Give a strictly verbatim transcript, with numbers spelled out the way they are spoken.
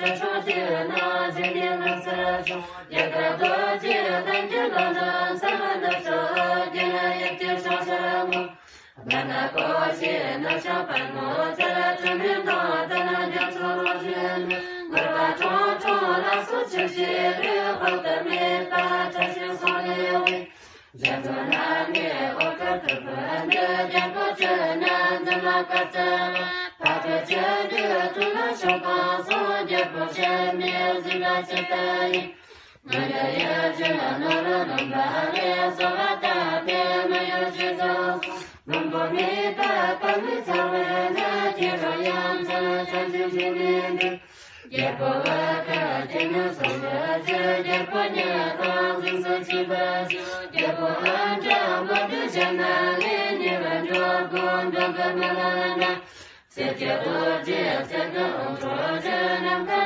ཆོས་ཀྱི་ནང་བཞིན་གྱི་ལུགས་སྲོལ་བྱུང་། རྒྱལ་ཁབ་རྡོ་རྗེ་གདན་གྱི་ལམ་སྲོལ་ཚང་མ་འདི་ཚོ་རྒྱལ་ཡུམ་གྱི་ཕྱག་ཞབས་ངོ་། བར་ན་ཀོ་ཤའི་ནགས་ཤིང་པདྨོ་ཚལ། དྲི་མེད་མདངས་ལྡན་རྒྱ་མཚོ་རོ་བཞིན། མགར་བ་ཁྲོམ་ཁྲོམ་ལ་སོགས་ཆུ་བཞི་རི། དཔག་ཏུ་མེད་པ་ཕྲ་ཞིང་སོག་ལེའུ། རྒྱ་མཚོ་ལ་ནི་འོད་དཀར་དུ་བུད་འདུག་རྒྱལ་པོ་ཇོ་ནང་འཛིན་ལ་བཀའ་སྩལ་པ། ཕ་ཁྲོ་ཆེན་པོའི་དྲུང་ལ་ཤོག་གང་སོང་། རྒྱལ་པོ་ཞལ་མི་གཟིགས་པ་ཇི་ལྟ་ཡིན། ང་འདྲ་ཡི་ཆོས་ལ་ནོར་ལུག་ལུང་པ་རེད། གསོལ་བ་བཏབ་པས་མི་གཡོ་ཞེས་གསུངས། མགོན་པོ་མི་ཕམ་པདྨའི་ཚལ་བས་ན། ཁྱེད་རང་ཡང་ཚལ་བྱང་ཆུབ་ཤིང་ནས་འདུག་རྒྱལ་པོ་བ་ཀ་ཁྱེད་ནི་གསུང་གི་ཕྱིར། རྒྱལ་པོ་ཉིད་དང་གཟིགས་སུ་ཆུད་པར་ཞུ། རྒྱལ་པོ་ཨ་འདྲ་མགོན་པོའི་ཞལ་སྔ་ལས། ཉེ་བར་འགྲོ་དགོས་འགྲོ་གི་མི་ལ་ན། སྲས་ཀྱི་རྡོ་རྗེ་རྩེ་དགུ་དབང་ཕྱུག་ཆེན། ནམ་མཁའ་